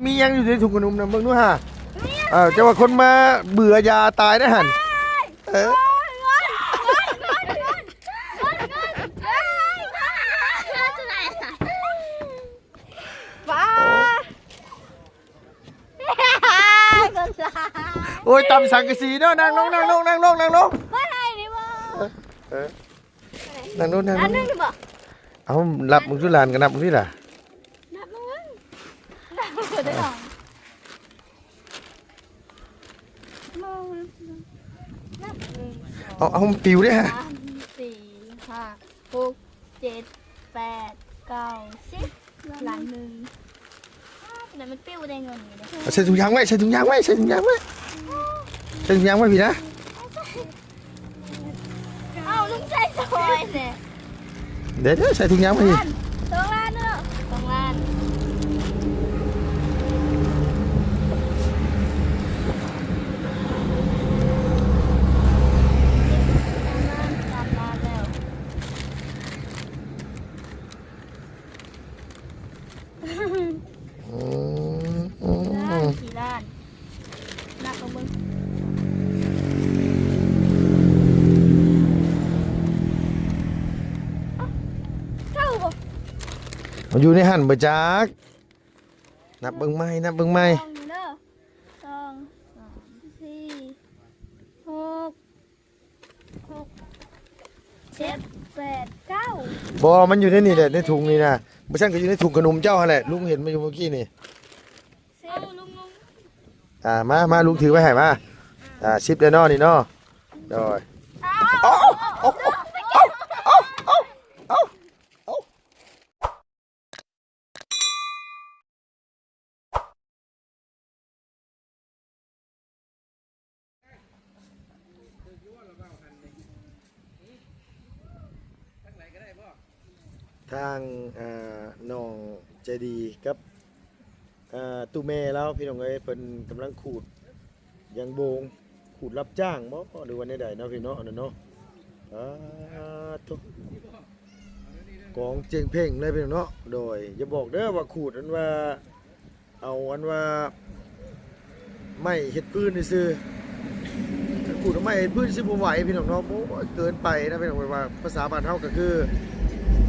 ມີຫຍັງຢູ່ໃນຖົງຂະໜົມນະ ເບິ່ງດູຫາ. ເອີ ເຈົ້າວ່າຄົນມາເບື່ອຢາຕາຍໄດ໋ຫັ້ນ. ເອີ ປາ ໂອ້ຍ ຕຳສັງກະສີເນາະ. ນັ່ງລົງ ນັ່ງລົງ ນັ່ງລົງ ນັ່ງລົງ. ບໍ່ໄດ້ນີ້ບໍ່? ເອີ ເອີ ນັ່ງລົງ ນັ່ງລົງ. ອັນໜຶ່ງບໍ່? ເອົາ ນັບເບິ່ງດູຫຼານ ກໍນັບເບິ່ງຕິລະ. ນັບເບິ່ງ ນັບເບິ່ງ. ນັບເບິ່ງ ນັບເບິ່ງ. ເອົາ ເອົາ ມັນປິວເດ້. ສາມ ສີ່ ຫ້າ ຫົກ ເຈັດ ແປດ ເກົ້າ ສິບ ລ້ານໜຶ່ງ. ອ້າວ ແຕ່ມັນປິວໄດ້ເງິນນີ້ເດ້. ເອົາໃສ່ຖົງຢາງໄວ້ ໃສ່ຖົງຢາງໄວ້ ໃສ່ຖົງຢາງໄວ້ ໃສ່ຖົງຢາງໄວ້ພີ້ນະ. ເອົາ ລຸງໃສ່ຊ່ອຍແດ່. ເດີໆ ໃສ່ຖົງຢາງໄວ້ພີ້. ສອງລ້ານເນາະ ສອງລ້ານ. ອືມ ອືມ ສີ່ລ້ານ ນັບເບິ່ງ. ເກົ້າບໍ່? ມັນຢູ່ໃນຫັ້ນບໍ່ຈັກ. ນັບເບິ່ງໃໝ່ ນັບເບິ່ງໃໝ່. ສອງເດີ ສອງ ສາມ ສີ່ ຫົກ ຫົກ ເຈັດ ແປດ ເກົ້າ. ບໍ່ ມັນຢູ່ໃນນີ້ແຫຼະ ໃນຖົງນີ້ນະ. ບໍ່ຊັ້ນກໍຢູ່ໃນຖົງຂະໜົມເຈົ້າຫັ້ນແຫຼະ ລຸງເຫັນມາຢູ່ເມື່ອກີ້ນີ້. ເອົາ ລຸງ ລຸງ. ອ່າ ມາ ມາ ລຸງຖືໄວ້ໃຫ້ ມາ. ອ່າ ສິບແລ້ວເນາະນີ້ເນາະ. ໂດຍ ເອົາ ເອົາ ເອົາ. ທາງ ເອີ ນ້ອງໃຈດີກັບ ອ່າ ຕູ້ແມ່ລາວ ພີ່ນ້ອງເອີຍ ເພິ່ນກຳລັງຂູດຢາງໂບງ ຂູດຮັບຈ້າງບໍ ຫຼືວ່າແນວໃດເນາະ ພີ່ນ້ອງເນາະ. ອ່າ ໂທ້ ກອງເຈັງເພັງເລີຍ ພີ່ນ້ອງເນາະ. ໂດຍ ຢ່າບອກເດີວ່າຂູດ ອັນວ່າ ເອົາ ອັນວ່າ ໄມ້ເຮັດພື້ນຊື່ໆ ຂູດເອົາໄມ້ເຮັດພື້ນຊື່ບໍ່ໄຫວ ພີ່ນ້ອງເນາະ. ໂອ້ຍ ເກີນໄປນະ ພີ່ນ້ອງ. ແບບວ່າພາສາບ້ານເຮົາກໍຄື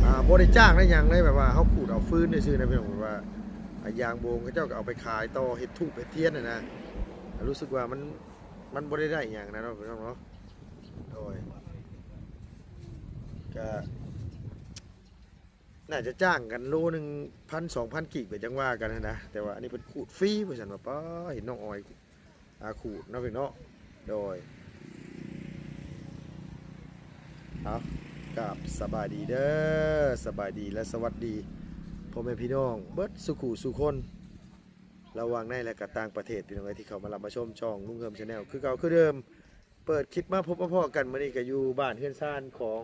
ອ່າ ບໍ່ໄດ້ຈ້າງໄດ້ຫຍັງເລີຍ ແບບວ່າເຮົາຂູດເອົາຟືນຊື່ໆນະ ພີ່ນ້ອງ. ແບບວ່າ ອ່າ ຢາງໂບງເຂົາເຈົ້າກໍເອົາໄປຂາຍຕໍ່ ເຮັດທູບເຮັດທຽນຫັ້ນນະ. ຮູ້ສຶກວ່າມັນ ມັນບໍ່ໄດ້ໄດ້ຫຍັງນະເນາະ ພີ່ນ້ອງເນາະ. ໂດຍ ກະໜ້າຈະຈ້າງກັນໂລໜຶ່ງພັນ ສອງພັນກີບ ກໍຈັ່ງວ່າກັນຫັ້ນນະ. ແຕ່ວ່າອັນນີ້ເພິ່ນຂູດຟຣີວ່າຊັ້ນວ່າ. ປ້າ ເຫັນນ້ອງອອຍ ອ່າ ຂູດເນາະ ພີ່ນ້ອງເນາະ. ໂດຍ ເອົາ ກາບສະບາຍດີເດີ ສະບາຍດີ ແລະ ສະຫວັດດີພໍ່ແມ່ພີ່ນ້ອງເບິດສູ່ຄູ່ສູ່ຄົນ ລະຫວ່າງໃນ ແລະ ກະຕ່າງປະເທດ ພີ່ນ້ອງເອີຍ ທີ່ເຂົ້າມາຮັບມາຊົມຊ່ອງລຸງເຮີມ Channel ຄືເກົ່າຄືເດີມ. ເປີດຄລິບມາພົບມາພໍ້ກັນ ມື້ນີ້ກະຢູ່ບ້ານເຮືອນຊານຂອງ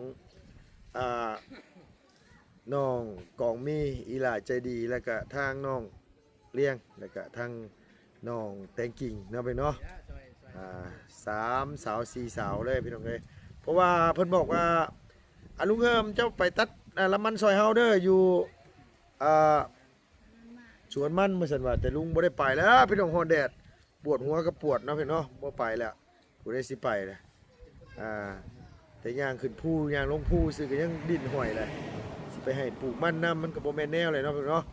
ອ່າ ນ້ອງກອງມີ ອີຫຼ້າໃຈດີ ແລະກະທາງນ້ອງລຽງ ແລະກະທາງນ້ອງແຕງກິ່ງເນາະ ພີ່ນ້ອງເນາະ. ອ່າ ສາມສາວ ສີ່ສາວເລີຍ ພີ່ນ້ອງເອີຍ. ເພາະວ່າເພິ່ນບອກວ່າ ອາ ລຸງເຮີມ ເຈົ້າໄປຕັດ ອ່າ ລຳມັນຊ່ອຍເຮົາເດີ ຢູ່ ອ່າ ສວນມັນ ວ່າຊັ້ນວ່າ. ແຕ່ລຸງບໍ່ໄດ້ໄປແລ້ວ ພີ່ນ້ອງ ຮ້ອນແດດ ປວດຫົວກໍປວດເນາະ ພີ່ນ້ອງເນາະ. ບໍ່ໄປແລ້ວ ຜູ້ໃດຊິໄປລະ. ອ່າ ແຕ່ຍ່າງຂຶ້ນພູ ຍ່າງລົງພູຊື່ກໍຍັງດິ້ນຫ້ອຍແຫຼະ ຊິໄປໃຫ້ປູກມັນນຳ ມັນກໍບໍ່ແມ່ນແນວແຫຼະເນາະ ພີ່ນ້ອງເນາະ.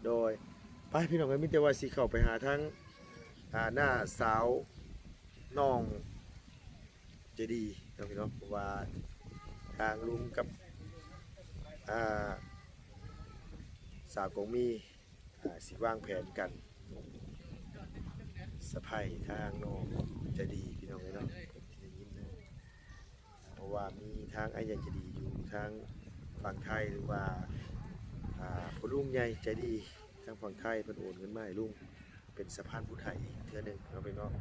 ໂດຍ ໄປ ພີ່ນ້ອງເອີຍ ມີແຕ່ວ່າຊິເຂົ້າໄປຫາທາງ ອ່າ ນ້າສາວນ້ອງໃຈດີເນາະ ພີ່ນ້ອງເນາະ. ເພາະວ່າທາງລຸງກັບ ອ່າ ສາວກອງມີ ອ່າ ຊິວາງແຜນກັນສະໄພທາງນ້ອງໃຈດີ ພີ່ນ້ອງເອີຍເນາະ. ທີ່ໄດ້ຍິນນະ ເພາະວ່າມີທາງອ້າຍໃຫຍ່ໃຈດີຢູ່ທາງຝັ່ງໄທ ຫຼືວ່າ ອ່າ ພໍ່ລຸງໃຫຍ່ໃຈດີທາງຝັ່ງໄທ ເພິ່ນໂອນເງິນມາໃຫ້ລຸງ ເປັນສະພານບຸນໃຫ້ອີກເທື່ອໜຶ່ງເນາະ ພີ່ນ້ອງ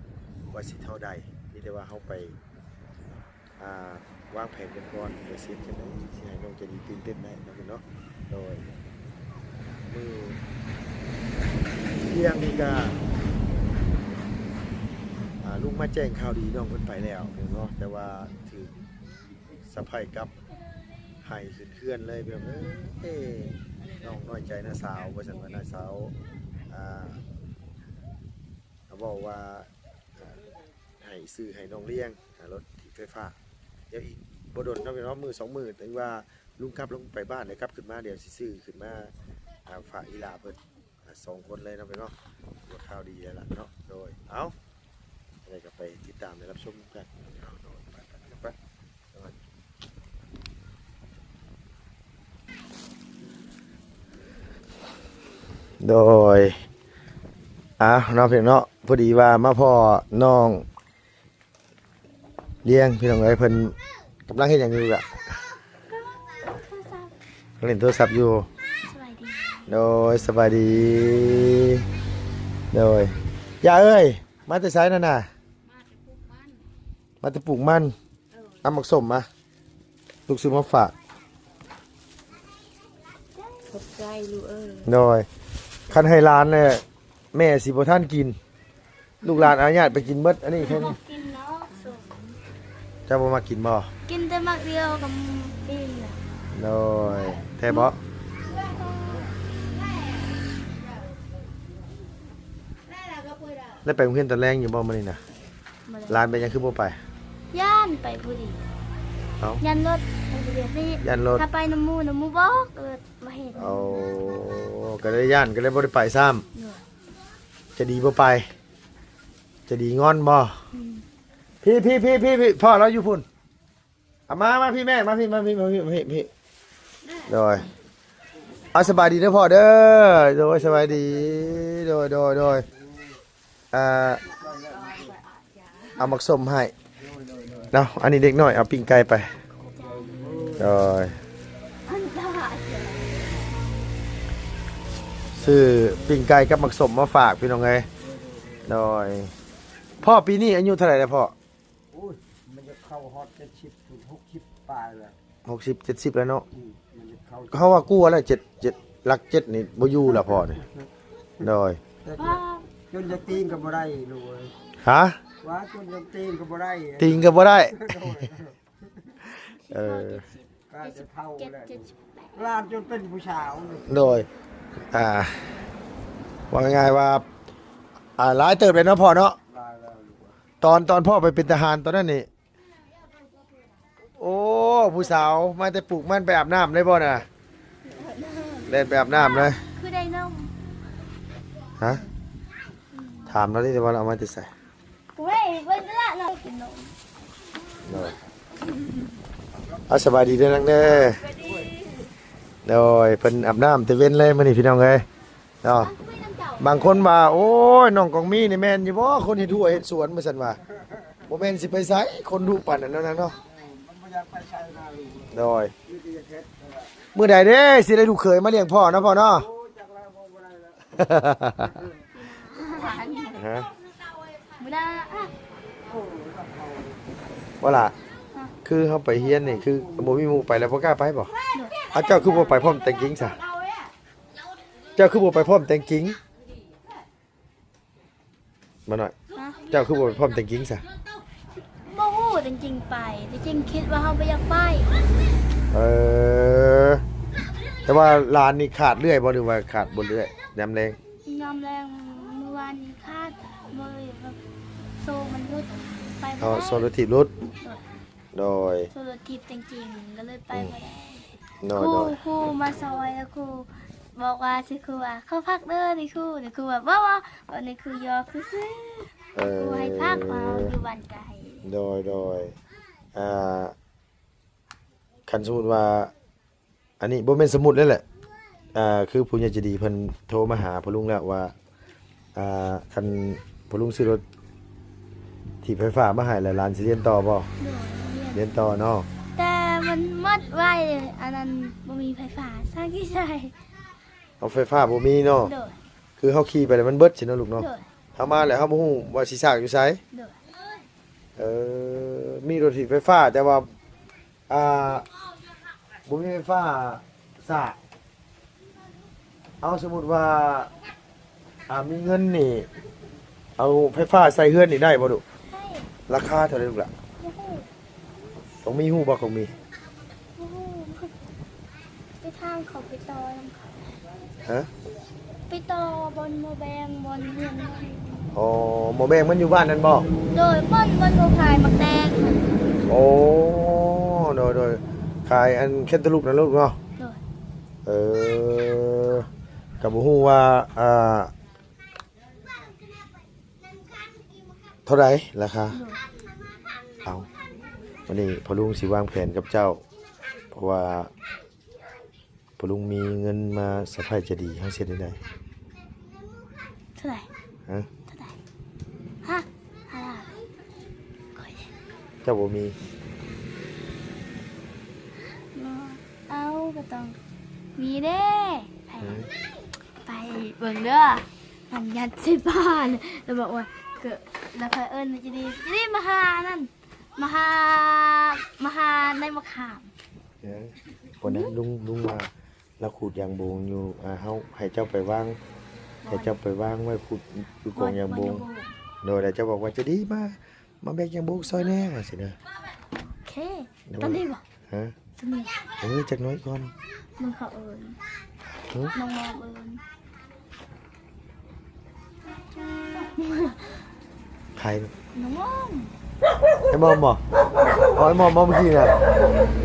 ເນາະ. ວ່າຊິເທົ່າໃດ ມີແຕ່ວ່າເຮົາໄປ ອ່າ ວາງແຜນກັນກ່ອນ ວ່າຊິເຮັດຈັ່ງໃດ ຊິໃຫ້ນ້ອງໃຈດີຕື່ນເຕັ້ນໄດ້ເນາະ ພີ່ນ້ອງເນາະ. ໂດຍ ມື້ທ່ຽງນີ້ກະ ອ່າ ລຸງມາແຈ້ງຂ່າວດີ ນ້ອງເພິ່ນໄປແລ້ວເນາະ ແຕ່ວ່າຖືກສະໄພກັບໄຫ້ຂຶ້ນເຮືອນເລີຍ ພີ່ນ້ອງເອີຍ. ນ້ອງນ້ອຍໃຈນ້າສາວ ວ່າຊັ້ນວ່າ ນ້າສາວ ອ່າ ເວົ້າວ່າ ໃຫ້ຊື້ໃຫ້ນ້ອງລ້ຽງ ອ່າ ລົດຖີບໄຟຟ້າ. ດຽວອີກບໍ່ດົນເນາະພີ່ນ້ອງ ມື້ສອງມື້ ຖືວ່າລຸງກັບລົງໄປບ້ານ ແລ້ວກັບຂຶ້ນມາ ດຽວຊິຊື້ຂຶ້ນມາ ອ່າ ຝາກອີ່ຫຼ້າເພິ່ນ ອ່າ ສອງຄົນເລີຍເນາະພີ່ນ້ອງ. ວ່າຂ່າວດີແລ້ວລະເນາະ. ໂດຍ ເອົາ ຈັ່ງໃດກໍໄປຕິດຕາມ ແລະ ຮັບຊົມກັນເນາະ. ໂດຍ ໄປ ໄປ ໄປ. ໂດຍ ອ້າວ ເນາະພີ່ເນາະ ພໍດີວ່າມາພໍ້ນ້ອງລ້ຽງ ພີ່ນ້ອງເອີຍ. ເພິ່ນກຳລັງເຮັດຫຍັງຢູ່ລະ? ກຳລັງເຫຼັ້ນໂທລະສັບຢູ່. ສະບາຍດີ. ໂດຍ ສະບາຍດີ. ໂດຍ ຢ່າເອີຍ ມາແຕ່ໃສນັ້ນນະ? ມາແຕ່ປູກມັນ. ມາແຕ່ປູກມັນ. ເອົາໝາກສົ້ມມາ ລູກຊື້ມາຝາກ. ຂອບໃຈລູກເອີຍ. ໂດຍ ຄັນໃຫ້ຫຼານແຫຼະ ແມ່ຊິບໍ່ທັນກິນ. ລູກຫຼານອາຍາດໄປກິນເບິດ. ອັນນີ້ແຄ່ນີ້. ບໍ່ກິນເນາະ ເຈົ້າບໍ່ມັກກິນບໍ່? ກິນແຕ່ໝາກດຽວກໍອີ່ມແລ້ວ. ໂດຍ ແທ້ບໍ່? ໄດ້ໄປໂຮງຮຽນຕອນແລງຢູ່ບໍ່ມື້ນີ້ນະ? ບໍ່ໄດ້. ຫຼານເປັນຫຍັງຄືບໍ່ໄປ? ຢ້ານໄປບໍ່ດີ. ເອົ້າ ຢ້ານລົດໄປຜູ້ດຽວ. ຢ້ານລົດ. ຖ້າໄປນຳໝູ່ ນຳໝູ່ບອກ ເອີ ບໍ່ເຫັນ. ໂອ້ ກໍເລີຍຢ້ານ ກໍເລີຍບໍ່ໄດ້ໄປຊ້ຳ. ໂດຍ. ໃຈດີບໍ່ໄປ ໃຈດີງອນບໍ່? ອືມ. ພີ່ ພີ່ ພີ່ ພີ່ ພໍ່ລາວຢູ່ພຸ້ນ. ອາ ມາ ມາພີ່ແມ່ ມາພີ່ ມາພີ່ ມາພີ່ ມາພີ່ ມາພີ່. ໂດຍ ເອົາ ສະບາຍດີເດີພໍ່ເດີ. ໂດຍ ສະບາຍດີ. ໂດຍ ໂດຍ ໂດຍ. ອ່າ ເອົາໝາກສົ້ມໃຫ້ເນາະ. ອັນນີ້ເດັກນ້ອຍເອົາປີ້ງໄກ່ໄປ. ໂດຍ ຊື້ປີ້ງໄກ່ກັບໝາກສົ້ມມາຝາກ ພີ່ນ້ອງເອີຍ. ໂດຍ ພໍ່ປີນີ້ອາຍຸເທົ່າໃດແລ້ວພໍ່? ໂອ້ຍ ມັນຈະເຂົ້າຮອດເຈັດສິບ ຫົກສິບປາຍແລ້ວ. ຫົກສິບ ເຈັດສິບແລ້ວເນາະ. ອືມ ມັນຈະເຂົ້າ ເຮົາວ່າກວ່າແລ້ວ ເຈັດ ເຈັດ ຫຼັກເຈັດນີ້ບໍ່ຢູ່ລະພໍ່ນີ້. ໂດຍ ແຕ່ຈົນຢາກຕີງກໍບໍ່ໄດ້ລູກເອີຍ. ຮະ? ວ່າຈົນຢາກຕີງກໍບໍ່ໄດ້ ຕີງກໍບໍ່ໄດ້. ໂດຍ ເອີ ກະຈະເຖົ້າແລ້ວ ຫຼານຈົນເປັນຜູ້ສາວ. ໂດຍ ອ່າ ວ່າງ່າຍໆວ່າ ອ່າ ຫຼາຍເຕີບແລ້ວເນາະພໍ່ເນາະ. ຫຼາຍແລ້ວລູກເອີຍ. ຕອນ ຕອນພໍ່ໄປເປັນທະຫານຕອນນັ້ນນີ້ ໂອ້ ຜູ້ສາວມາແຕ່ປູກມັນໄປອາບນ້ຳໄດ້ບໍ່ນະ? ແລ່ນໄປອາບນ້ຳເລີຍ. ຄືໄດ້ນົມ. ຮະ? ຖາມລາວເດ້ວ່າລາວເອົາມາແຕ່ໃສ? ເວີ້ຍ ເບິ່ງຕະຫຼາດເນາະ ກິນນົມ. ໂດຍ ເອົາ ສະບາຍດີເດີນາງເດີ. ໂດຍ ເພິ່ນອາບນ້ຳແຕ່ເວັນເລີຍມື້ນີ້ ພີ່ນ້ອງເອີຍ. ເນາະ ບາງຄົນວ່າ ໂອ້ຍ ນ້ອງກອງມີນີ້ແມ່ນຢູ່ບໍ່ ຄົນເຮັດຮົ້ວເຮັດສວນ ວ່າຊັ້ນວ່າ. ບໍ່ແມ່ນຊິໄປໃສ ຄົນດຸປານນັ້ນເນາະນາງເນາະ. ໂດຍ ມື້ໃດເດ້ຊິໄດ້ລູກເຂີຍມາລ້ຽງພໍ່ເນາະ ພໍ່ເນາະ. ຮະ? ມື້ໜ້າ ບໍ່ລະ ຄືເຮົາໄປຮຽນນີ້ ຄືບໍ່ມີໝູ່ໄປແລ້ວບໍ່ກ້າໄປບໍ່? ໂດຍ ອາ ເຈົ້າຄືບໍ່ໄປພ້ອມແຕ່ງກິງຊະ? ເຈົ້າຄືບໍ່ໄປພ້ອມແຕ່ງກິງ? ມາໜ້ອຍ ຮະ? ເຈົ້າຄືບໍ່ໄປພ້ອມແຕ່ງກິງຊະ? ບໍ່ຮູ້ແຕ່ງກິງໄປ ແຕ່ກິງຄິດວ່າເຮົາບໍ່ຢາກໄປ. ເອີ ແຕ່ວ່າຫຼານນີ້ຂາດເລື້ອຍບໍ່ ຫຼືວ່າຂາດບໍ່ເລື້ອຍຍາມແລງ? ຍາມແລງມື້ວານນີ້ຂາດ ມື້ແບບໂສ້ມັນຫຼຸດ ໄປບໍ່ໄດ້. ໂອ້ ໂສ້ລົດຖີບຫຼຸດ. ໂດຍ ໂດຍ ໂຊໂລທີບແຕ່ງກິງກໍເລີຍໄປ ອືມ ບໍ່ໄດ້. ໂດຍ ຄູ ໂດຍ ຄູມາຊ່ອຍ ແລ້ວຄູບອກວ່າ ຊິຄູວ່າ ຂໍພັກເດີ ນີ້ຄູ ນີ້ຄູວ່າ ບໍ່ ບໍ່ ບາດນີ້ຄູຢອກຊື່ໆ. ເອີ ຄູໃຫ້ພັກ ເອົາຢູ່ບ້ານໄກ. ໂດຍ ໂດຍ ອ່າ ຄັນສົມມຸດວ່າ ອັນນີ້ບໍ່ແມ່ນສົມມຸດເລີຍແຫຼະ ອ່າ ຄືຜູ້ໃຫຍ່ໃຈດີເພິ່ນໂທມາຫາພໍ່ລຸງແລ້ວວ່າ ອ່າ ຄັນພໍ່ລຸງຊື້ລົດຖີບໄຟຟ້າມາໃຫ້ແລ້ວ ຫຼານຊິຮຽນຕໍ່ບໍ່? ໂດຍ ຮຽນ ຮຽນຕໍ່ເນາະ. ແຕ່ມັນໝົດໄວ ອັນນັ້ນບໍ່ມີໄຟຟ້າ ຊ່າງທີ່ໃສ່ ເອົາ ໄຟຟ້າບໍ່ມີເນາະ. ໂດຍ ຄືເຮົາຂີ່ໄປແລ້ວມັນເບິດຊີ້ເນາະລູກເນາະ. ໂດຍ ເຮົາມາແລ້ວເຮົາບໍ່ຮູ້ວ່າຊິຊາກຢູ່ໃສ. ໂດຍ ເອີ ມີລົດຖີບໄຟຟ້າ ແຕ່ວ່າ ອ່າ ບໍ່ມີໄຟຟ້າສາກ. ເອົາ ສົມມຸດວ່າ ອ່າ ມີເງິນນີ້ ເອົາໄຟຟ້າໃສ່ເຮືອນນີ້ໄດ້ບໍ່ລູກ? ໄດ້. ລາຄາເທົ່າໃດລູກຫຼະ? ບໍ່ຮູ້. ຕ້ອງມີຮູ້ບໍ່ ຕ້ອງມີ? ບໍ່ຮູ້. ໄປທາງເຂົາໄປຕໍ່ນຳເຂົາ. ຮະ? ໄປຕໍ່ບ່ອນໝໍແບງ ບ່ອນຮຽນ. ອໍ ໝໍແບງມັນຢູ່ບ້ານນັ້ນບໍ່? ໂດຍ ບ່ອນ ບ່ອນເຂົາຂາຍໝາກແຕງຫັ້ນ. ໂອ້ ໂດຍໆ ຂາຍອັນແຄນຕາລູບນັ້ນລູກເນາະ. ໂດຍ ເອີ ກໍບໍ່ຮູ້ວ່າ ອ່າ ເທົ່າໃດລາຄາ? ໂດຍ ເອົາ ວັນນີ້ພໍ່ລຸງຊິວາງແຜນກັບເຈົ້າ ເພາະວ່າພໍ່ລຸງມີເງິນມາເຊີໄພຣສ໌ໃຈດີ ເຮົາຊິເຮັດແນວໃດ? ເທົ່າໃດ? ຮະ? ເທົ່າໃດ? ຮະ? ຫ້າລ້ານ. ຂ້ອຍ ເຈົ້າບໍ່ມີ? ບໍ່ ເອົາ ກໍຕ້ອງມີເດ້. ໄປ ຮະ? ໄປເບິ່ງເດີ ມັນຍັດໃສ່ບ້ານ ແລ້ວບອກວ່າ ກໍ ແລ້ວຂ້ອຍເອີ້ນໃຈດີ ໃຈດີມາຫານັ້ນ ມາຫາ ມາຫາໃນມະຂາມ. ເອີ ບໍ່ນະ ລຸງ ລຸງວ່າລາວຂູດຢາງໂບງຢູ່ ອ່າ ເຮົາໃຫ້ເຈົ້າໄປວາງ ໃຫ້ເຈົ້າໄປວາງໄວ້ຂູດຢູ່ກອງຢາງໂບງ. ໂດຍ ແລ້ວເຈົ້າບອກວ່າ ໃຈດີມາ ມາແບກຢາງໂບງຊ່ອຍແດ່ ວ່າຊີ້ນະ. ໂອເຄ ຕອນນີ້ບໍ່? ຮະ? ຕອນນີ້ ເອີ ຈັກໜ້ອຍກ່ອນ ມັນເຂົາເອີ້ນ ຮະ? ນ້ອງມອມເອີ້ນ. ໃຜ? ນ້ອງມອມ. ໄອ້ມອມບໍ່? ອໍ ໄອ້ມອມບໍ່ເມື່ອກີ້ນະ?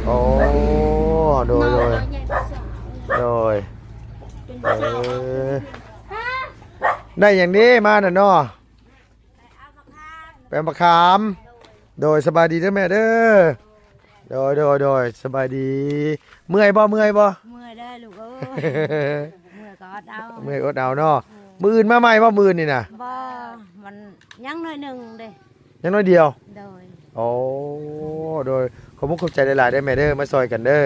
ໂອ້ ໂດຍ ໂດຍ ໂດຍ ເປັນສາວ ເອີ ໄດ້ຫຍັງເດ້ມານັ້ນເນາະ? ໄປເອົາໝາກຂາມ. ໂດຍ ສະບາຍດີເດີແມ່ເດີ. ໂດຍ ໂດຍ ໂດຍ ສະບາຍດີ. ເມື່ອຍບໍ່? ເມື່ອຍບໍ່? ເມື່ອຍເດີລູກເອີຍ ເມື່ອຍກໍອົດເອົາ ເມື່ອຍອົດເອົາເນາະ. ເອີ ມື້ອື່ນມາໃໝ່ບໍ່? ມື້ອື່ນນີ້ນະ? ບໍ່ ມັນຍັງໜ້ອຍໜຶ່ງເດ້ ຍັງໜ້ອຍດຽວ. ໂດຍ ໂອ້ ໂດຍ ຂອບມຸກຂອບໃຈຫຼາຍໆເດີແມ່ເດີ ມາຊ່ອຍກັນເດີ.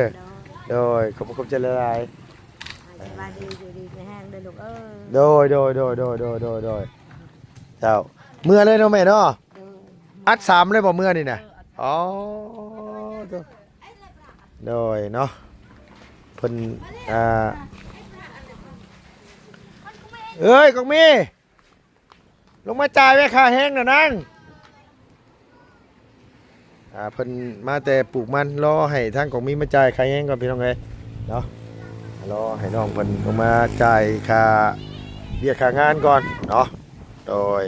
ໂດຍ ໂດຍ ຂອບມຸກຂອບໃຈຫຼາຍໆ. ໃຫ້ສະບາຍດີ ຢູ່ດີມີແຮງເດີລູກເອີຍ. ໂດຍ ໂດຍ ໂດຍ ໂດຍ ໂດຍ ໂດຍ ໂດຍ ເຈົ້າ ເມືອເລີຍເນາະແມ່ເນາະ. ໂດຍ ອັດສາມເລີຍບໍ່ເມືອນີ້ນະ? ເອີ ອັດສາມ. ອໍ ໂດຍ ໂດຍເນາະ ເພິ່ນ ອ່າ ເອີຍ ກອກມີ ລົງມາຈ່າຍແວ່ຄ່າແຮງໜ້ອຍນາງ. ອ່າ ເພິ່ນມາແຕ່ປູກມັນ ລໍໃຫ້ທາງກອກມີມາຈ່າຍຄ່າແຮງກ່ອນພີ່ນ້ອງເອີຍເນາະ ລໍໃຫ້ນ້ອງເພິ່ນລົງມາຈ່າຍຄ່າວຽກຄ່າງານກ່ອນເນາະ. ໂດຍ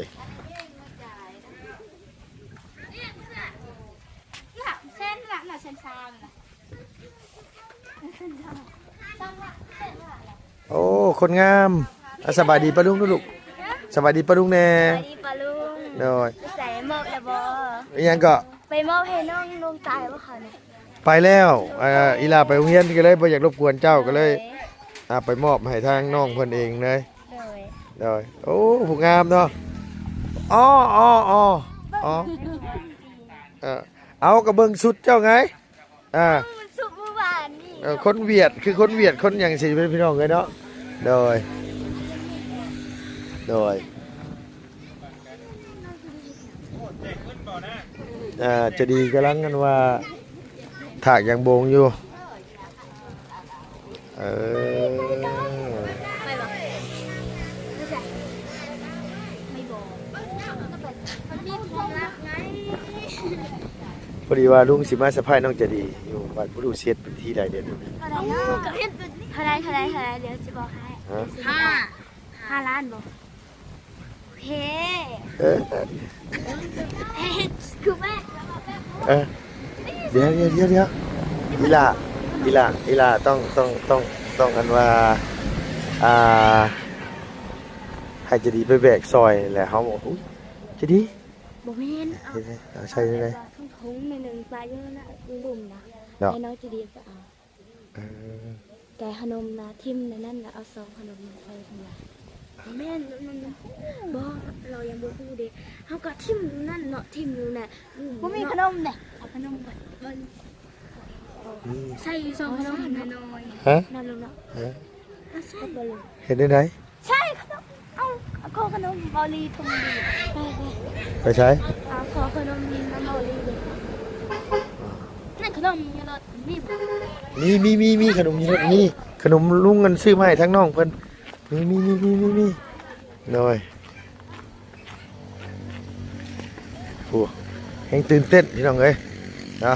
ແສນລະ ແສນສາມລະ. ໂອ້ ຄົນງາມ. ອ່ະ ສະບາຍດີປ້າລຸງດູລູກ. ສະບາຍດີປ້າລຸງແດ່. ສະບາຍດີປ້າລຸງ. ໂດຍ ໄປໃສ ມອບແລ້ວບໍ່? ອີຫຍັງເກາະ? ໄປມອບໃຫ້ນ້ອງນ້ອງຕາຍບໍ່ເຂົານະ? ໄປແລ້ວ ອ່າ ອີ່ຫຼ້າໄປໂຮງຮຽນກໍເລີຍບໍ່ຢາກລົບກວນເຈົ້າ ກໍເລີຍ ໂດຍ ອ່າ ໄປມອບໃຫ້ທາງນ້ອງເພິ່ນເອງເລີຍ. ໂດຍ ໂດຍ ໂອ້ ຜູ້ງາມເນາະ. ອໍ ອໍ ອໍ ອໍ ເອີ ເອົາ ກໍເບິ່ງຊຸດເຈົ້າໄງ. ອ່າ ມັນສຸກມື້ວານນີ້. ເອີ ຄົນຫວຽດ ຄືຄົນຫວຽດຄົນຫຍັງຊີ້ພີ່ນ້ອງເອີຍເນາະ. ໂດຍ ໂດຍ ອ່າ ໃຈດີກຳລັງ ອັນວ່າ ຖາກຢາງໂບງຢູ່. ເອີ ພໍດີວ່າລຸງຊິມາສະພາຍນ້ອງໃຈດີຢູ່ ບັດບໍ່ຮູ້ຊິເຮັດເປັນທີໃດເດ. ເທົ່າໃດ ເທົ່າໃດ ເທົ່າໃດ ດຽວຊິບອກໃຫ້. ຮະ? ຫ້າ ຫ້າລ້ານບໍ່? ເອີ ຄືແມ່ ເອີ ດຽວ ດຽວ ດຽວ ອີ່ຫຼ້າ ອີ່ຫຼ້າ ອີ່ຫຼ້າ ຕ້ອງ ຕ້ອງ ຕ້ອງ ຕ້ອງ ອັນວ່າ ອ່າ ໃຫ້ໃຈດີໄປແບກຊ່ອຍ ແລ້ວເຮົາບອກ ອຸ້ຍ ໃຈດີ ບໍ່ແມ່ນ ເອົາໃສ່ໃດ ຖົງໆໜຶ່ງ ປະຢູ່ໃນລຸ່ມນະ ເນາະ ໃຫ້ນ້ອງໃຈດີໄປເອົາ. ເອີ ແຕ່ຂະໜົມນະ ຖິ້ມໃນນັ້ນລະເອົາຊອງຂະໜົມມາໃສ່ທາງຫຼັງ. ແມ່ນ ມັນ ມັນ ບໍ່ ລາວຍັງບໍ່ຮູ້ເດ. ເຮົາກໍຖິ້ມຢູ່ນັ້ນເນາະ ຖິ້ມຢູ່ນະ ບໍ່ມີຂະໜົມເດ. ເອົາຂະໜົມໄປ ອືມ ໃສ່ຊອງຂະໜົມນ້ອຍໆ. ຮະ? ນັ້ນເນາະ. ຮະ? ເຮັດແນວໃດ? ໃຊ່ ເອົາ ເອົາຂອງຂະໜົມເບົາລີຖົງດີ ໄປ ໄປ ໄປໃສ? ເອົາຂອງຂະໜົມນຳເບົາລີເດ້. ນັ້ນຂະໜົມຢູ່ລົດມີບໍ່? ມີ ມີ ມີ ມີ ຂະໜົມຢູ່ລົດ ມີ ຂະໜົມລຸງອັນຊື້ມາໃຫ້ທາງນ້ອງເພິ່ນ ມີ ມີ ມີ ມີ ມີ ໂດຍ. ໂອ້ ແຮງຕື່ນເຕັ້ນພີ່ນ້ອງເອີຍເນາະ.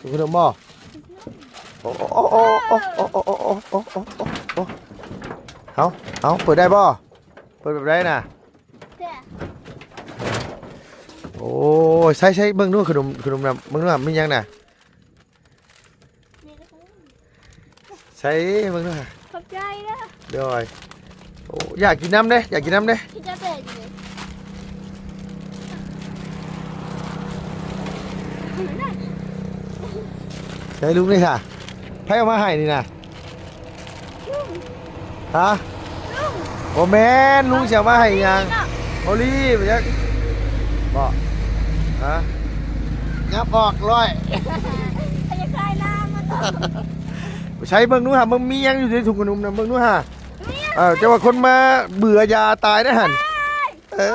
ຂະໜົມບໍ່? ໂອ້ ໂອ້ ເອົາ ເອົາ ເປີດໄດ້ບໍ່? ເປີດແບບໃດນະ? ໂອ້ຍ ໃສ່ ໃສ່ ເບິ່ງດູຂະໜົມ ຂະໜົມນະ ເບິ່ງດູມີຫຍັງນະ? ໃສ່ເບິ່ງດູ. ຂອບໃຈເດີ. ໂດຍ. ໂອ້ ຢາກກິນນຳເດ້ ຢາກກິນນຳເດ້. ກິນຈະເປັນເດ້. ໃສ່ລຸງນີ້ຊະ ໃຜເອົາມາໃຫ້ນີ້ນະ? ຮະ? ບໍ່ແມ່ນ ລຸງຊິເອົາມາໃຫ້ຫຍັງ? ໂອລີ ບໍ່ຈັກ ບໍ່ ຮະ? ຫຍັບອອກຮ້ອຍ ໃສ່ເບິ່ງດູຫາ ເບິ່ງມີຫຍັງຢູ່ໃນຖົງຂະໜົມນະ ເບິ່ງດູຫາ. ເອີ ເຈົ້າວ່າຄົນມາເບື່ອຢາຕາຍເດ້ຫັ້ນ. ເອີ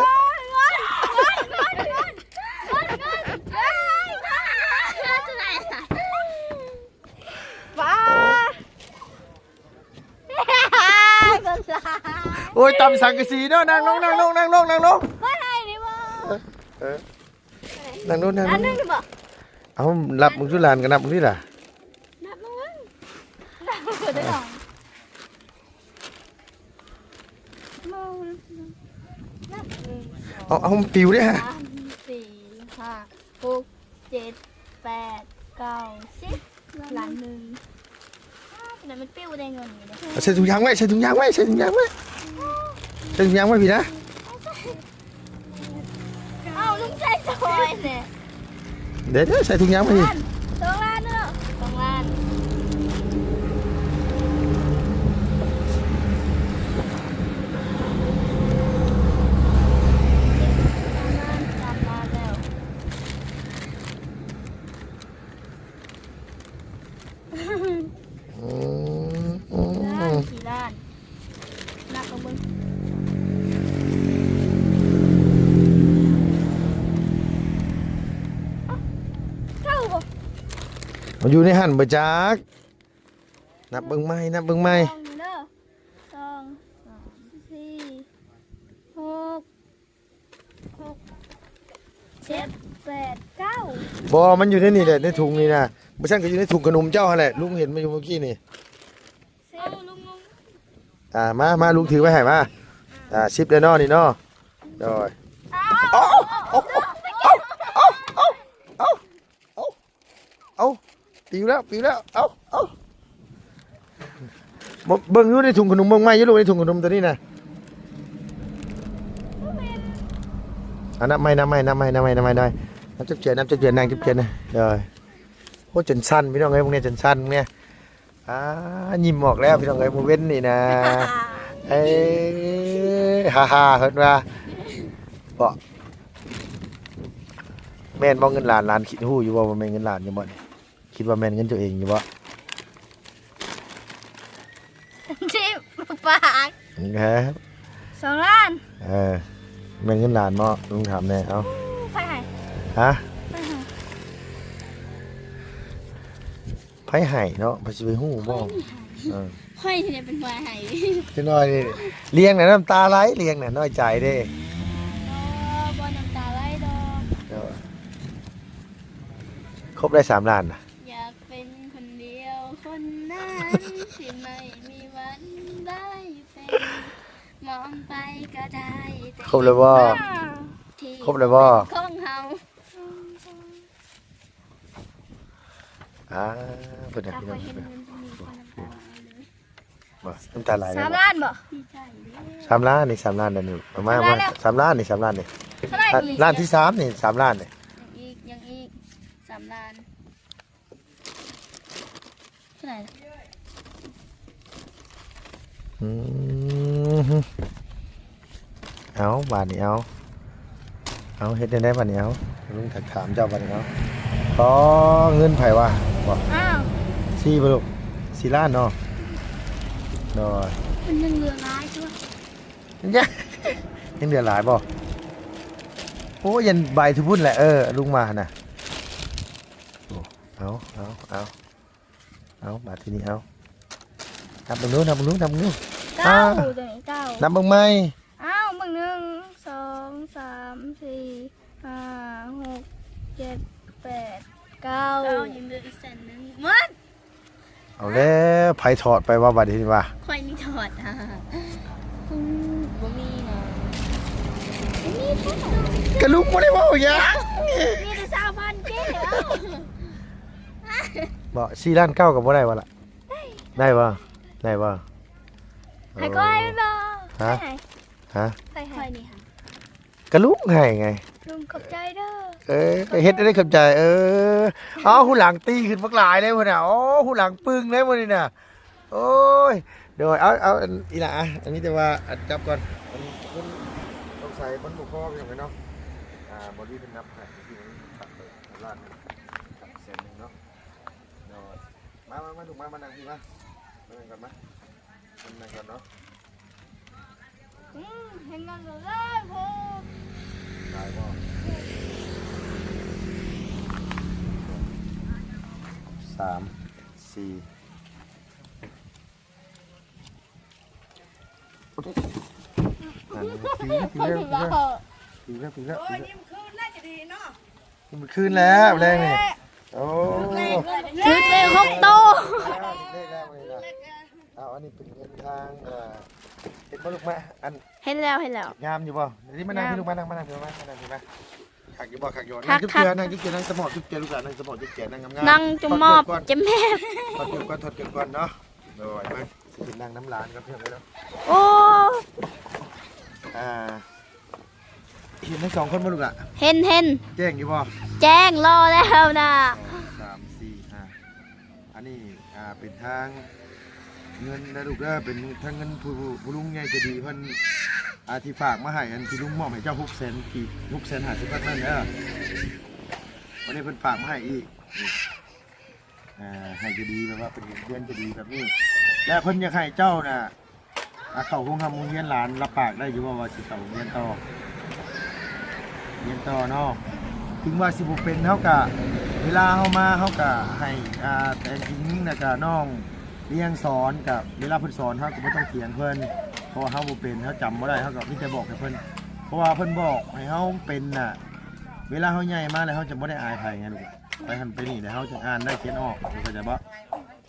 ໂອ້ຍ ຕຳສັງກະສີເນາະ ນັ່ງລົງ ນັ່ງລົງ ນັ່ງລົງ ນັ່ງລົງ ບໍ່ໃຫ້ນີ້ບໍ່ ເອີ ເອີ ນັ່ງລົງ ນັ່ງລົງ ອັນໜຶ່ງບໍ່ ເອົາ ນັບເບິ່ງດູຫຼານ ກໍນັບເບິ່ງຕິລະ ນັບເບິ່ງ ນັບເບິ່ງ ເອົາ ເອົາ ມັນປິວເດ້ ສາມ ສີ່ ຫ້າ ຫົກ ເຈັດ ແປດ ເກົ້າ ສິບ ລ້ານໜຶ່ງ ອ້າວ ແຕ່ມັນປິວໄດ້ເງິນຢູ່ເດ້ ໃສ່ຖົງຢາງໄວ້ ໃສ່ຖົງຢາງໄວ້ ໃສ່ຖົງຢາງໄວ້ ໃສ່ຖົງຢາງໄວ້ພີ້ນະ. ເອົາ ລຸງໃສ່ຊອຍແດ່ ເດີໆ ໃສ່ຖົງຍາງມາພີ້ ສອງລ້ານເນາະ ສອງລ້ານ ສາມລ້ານ ສາມລ້ານແລ້ວ. ອືມ ອືມ ສີ່ລ້ານ ນັບເບິ່ງ ເກົ້າບໍ່ ມັນຢູ່ໃນຫັ້ນບໍ່ຈັກ ນັບເບິ່ງໃໝ່ ນັບເບິ່ງໃໝ່ ສອງເດີ ສອງ ສາມ ສີ່ ຫົກ ຫົກ ເຈັດ ແປດ ເກົ້າ ບໍ່ ມັນຢູ່ໃນນີ້ແຫຼະ ໃນຖົງນີ້ນະ ບໍ່ຊັ້ນກໍຢູ່ໃນຖົງຂະໜົມເຈົ້າຫັ້ນແຫຼະ ລຸງເຫັນມາຢູ່ເມື່ອກີ້ນີ້ ເອົາ ລຸງ ລຸງ ອ່າ ມາ ມາ ລຸງຖືໄວ້ໃຫ້ ມາ ອ່າ ສິບແລ້ວເນາະ ນີ້ເນາະ ໂດຍ ເອົາ ເອົາ ເອົາ ປິວແລ້ວ ປິວແລ້ວ ເອົາ ເອົາ ເບິ່ງຢູ່ໃນຖົງຂະໜົມ ເບິ່ງໃໝ່ຢູ່ລູກ ໃນຖົງຂະໜົມໂຕນີ້ນະ ເອົາ ນັບໃໝ່ ນັບໃໝ່ ນັບໃໝ່ ນັບໃໝ່ ນັບໃໝ່ ນັບຈັກເທື່ອ ນັບຈັກເທື່ອ ນັບຈັກເທື່ອ ໂດຍ ໂອ້ ຈົນສັ່ນ ພີ່ນ້ອງເອີຍ ເບິ່ງແດ່ ຈົນສັ່ນ ເບິ່ງແດ່ ອ່າ ຍິ້ມອອກແລ້ວ ພີ່ນ້ອງເອີຍ ມື້ເວັນນີ້ນະ ເອີ ຮ່າໆ ເພິ່ນວ່າ ເບາະ ແມ່ນບໍ່ເງິນຫຼານ ຫຼານຄິດຮູ້ຢູ່ບໍ່ວ່າແມ່ນເງິນຫຼານຢູ່ບໍ່ນີ້? ຄິດວ່າແມ່ນເງິນຕົວເອງຢູ່ບໍ່? ທີ່ປາກ ເອີ ສອງລ້ານ ເອີ ແມ່ນເງິນຫຼານບໍ່? ລຸງຖາມແດ່ ເອົ້າ ໃຜໃຫ້? ຮະ? ໃຜໃຫ້? ໃຜໃຫ້ເນາະ ໃຜຊິໄປຮູ້ບໍ່? ຂ້ອຍນີ້ໃຫ້ ເອີ ຂ້ອຍນີ້ແຫຼະເປັນຜູ້ໃຫ້ ຈັກໜ້ອຍນີ້ ລ້ຽງນະນ້ຳຕາໄຫຼ ລ້ຽງນະນ້ອຍໃຈເດ້ ບໍ່ ບໍ່ນ້ຳຕາໄຫຼດອກ ເອີ ຄົບໄດ້ສາມລ້ານນະ ຢາກເປັນຄົນດຽວຄົນນັ້ນ ທີ່ໄມ່ມີວັນໄດ້ເປັນ ມອງໄປກໍໄດ້ແຕ່ ຄົບແລ້ວບໍ່? ທີ່ ຄົບແລ້ວບໍ່? ຂອງເຮົາ ອ່າ ເພິ່ນນະ ພີ່ນ້ອງ ບໍ່ ນ້ຳຕາໄຫຼ ສາມລ້ານບໍ່? ສາມລ້ານນີ້ ສາມລ້ານນີ້ ເອົາມາ ສາມລ້ານແລ້ວ ມາ ສາມລ້ານນີ້ ສາມລ້ານນີ້ ເທົ່າໃດນີ້ ລ້ານທີສາມນີ້ ສາມລ້ານນີ້ ຍັງອີກ ຍັງອີກ ສາມລ້ານ ເທົ່າໃດ? ອືມ ເອົາ ບາດນີ້ເອົາ ເອົາ ເຮັດແນວໃດບາດນີ້ ເອົາ ລຸງຖາມເຈົ້າບາດນີ້ ເອົາ ຂໍເງິນໃຜວະ ບໍ່ ອ້າວ ສີ່ບໍ່ລູກ ສີ່ລ້ານເນາະ ໂດຍ ມັນຍັງເຫຼືອຫຼາຍຕົວະ ຍັງເຫຼືອຫຼາຍບໍ່? ໂອ້ ຢັນໃບທຸພຸ້ນແຫຼະ ເອີ ລຸງມາຫັ້ນນະ ໂອ້ ເອົາ ເອົາ ເອົາ ເອົາ ບາດທີນີ້ເອົາ ນັບເບິ່ງດູ ນັບເບິ່ງດູ ນັບເບິ່ງດູ ເກົ້າ ອ້າວ ຕົວນີ້ເກົ້າ ນັບເບິ່ງໃໝ່ ອ້າວ ເບິ່ງ ໜຶ່ງ ສອງ ສາມ ສີ່ ຫ້າ ຫົກ ເຈັດ ແປດ ເກົ້າ ເກົ້າ ຍັງເຫຼືອອີກເສັ້ນໜຶ່ງ ໝົດ ເອົາແລ້ວ ໃຜຖອດໄປວະ ບາດນີ້ວ່າ ຂ້ອຍນີ້ຖອດ ອືມ ບໍ່ມີນະ ບໍ່ມີ ກະລຸງບໍ່ໄດ້ເວົ້າຫຍັງ ມີແຕ່ຊາວພັນເຈ້ ເວົ້າ ບໍ່ ສີ່ລ້ານເກົ້າກໍບໍ່ໄດ້ວະລະ ໄດ້ບໍ່? ໄດ້ບໍ່? ໃຫ້ຂ້ອຍແມ່ນບໍ່? ຮະ? ໃຜໃຫ້? ຮະ? ໃຜໃຫ້? ຂ້ອຍນີ້ຫາ ກະລຸງໃຫ້ໄງ ລຸງຂອບໃຈເດີ. ເອີ ເຮັດໄດ້ຂອບໃຈ. ເອີ ເອົາ ຫູຫຼັງຕີຂຶ້ນບັກຫຼາຍເລີຍພຸ້ນນະ. ໂອ້ ຫູຫຼັງປຶ້ງເລີຍມື້ນີ້ນະ. ໂອ້ຍ ໂດຍ ເອົາ ເອົາ ອັນ ອີ່ຫຼ້າ ອັນນີ້ແຕ່ວ່າ ອັນ ຈັບກ່ອນ. ມັນ ມັນ ສົງໄສມັນບໍ່ພໍ ພີ່ນ້ອງເອີຍເນາະ. ອ່າ ບໍລິເພິ່ນນັບໃຫ້ທີ່ມັນຕັດໄປລ້ານໜຶ່ງ ແສນໜຶ່ງເນາະ. ໂດຍ ມາ ມາ ມາ ລູກມາ ມານັ່ງພີ້ມາ ມານັ່ງກ່ອນມາ ມານັ່ງກ່ອນເນາະ. ອືມ ເຫັນເງິນຫຼາຍໂພດ. ຫຼາຍບໍ່? ສາມ ສີ່ ນັ້ນ ຖື ຖືແລ້ວ ຖືແລ້ວ ຖືແລ້ວ ຖືແລ້ວ. ໂອ້ຍ ນີ້ມັນຄືນແລ້ວຈະດີເນາະ. ນີ້ມັນຄືນແລ້ວແລງນີ້. ໂອ້ ຖືເລກຫົກໂຕ. ເລກແລ້ວນີ້ນະ. ເອົາ ອັນນີ້ເປັນເງິນທາງ ເອີ ເຫັນບໍ່ລູກມາ ອັນ ເຫັນແລ້ວ ເຫັນແລ້ວ. ງາມຢູ່ບໍ່? ນີ້ມານັ່ງພີ້ລູກ ມານັ່ງ ມານັ່ງພີ້ ມານັ່ງ ມານັ່ງພີ້ມາ. ຄັກຢູ່ບໍ່? ຄັກຢູ່ບໍ່? ຄັກ ນັ່ງຈຸບເຈືອ ນັ່ງຈຸບເຈືອ ນັ່ງສະໝອບຈຸບເຈືອ ລູກຫຼານ ນັ່ງສະໝອບຈຸບເຈືອ ນັ່ງງາມໆ. ນັ່ງຈຸມມອບ ເຈັມແຮງ. ຖອດເກີບກ່ອນ ຖອດເກີບກ່ອນເນາະ. ໂດຍ ມາ ຊິຂຶ້ນນັ່ງນຳຫຼານກ່ອນ ເພື່ອນເດີ. ໂອ້ ອ່າ ເຫັນທັງສອງຄົນບໍ່ລູກຫຼະ? ເຫັນ ເຫັນ. ແຈ້ງຢູ່ບໍ່? ແຈ້ງ ລໍແລ້ວນະ. ສອງ ສາມ ສີ່ ຫ້າ ອັນນີ້ ອ່າ ເປັນທາງເງິນນະລູກເດີ ເປັນທາງເງິນຜູ້ ຜູ້ລຸງໃຫຍ່ໃຈດີເພິ່ນ ອ່າ ທີ່ຝາກມາໃຫ້ ອັນທີ່ລຸງມອບໃຫ້ເຈົ້າ ຫົກແສນກີບ ຫົກແສນຫ້າສິບພັນນັ້ນເດີ. ວັນນີ້ເພິ່ນຝາກມາໃຫ້ອີກ ອ່າ ໃຫ້ໃຈດີ ແບບວ່າເປັນເດືອນໃຈດີແບບນີ້ ແລະ ເພິ່ນຢາກໃຫ້ເຈົ້ານະ ອ່າ ເຂົ້າໂຮງຮ່ຳໂຮງຮຽນ. ຫຼານຮັບປາກໄດ້ຢູ່ບໍ່ວ່າຊິເຂົ້າໂຮງຮຽນຕໍ່? ຮຽນຕໍ່ເນາະ. ເຖິງວ່າຊິບໍ່ເປັນ ເຮົາກະ ເວລາເຮົາມາ ເຮົາກະໃຫ້ ອ່າ ແຕ່ງຍິງ ແລ້ວກະນ້ອງລຽງສອນ. ກະເວລາເພິ່ນສອນ ເຮົາກະບໍ່ຕ້ອງຖຽງເພິ່ນ ເພາະວ່າເຮົາບໍ່ເປັນ ເຮົາຈຳບໍ່ໄດ້ ເຮົາກະມີແຕ່ບອກໃຫ້ເພິ່ນ ເພາະວ່າເພິ່ນບອກໃຫ້ເຮົາເປັນນະ. ເວລາເຮົາໃຫຍ່ມາແລ້ວ ເຮົາຈະບໍ່ໄດ້ອາຍໃຜໄງລູກ. ໄປຫັ້ນໄປນີ້ແລ້ວ ເຮົາຈຶ່ງອ່ານໄດ້ຂຽນອອກ ເຂົ້າໃຈບໍ່?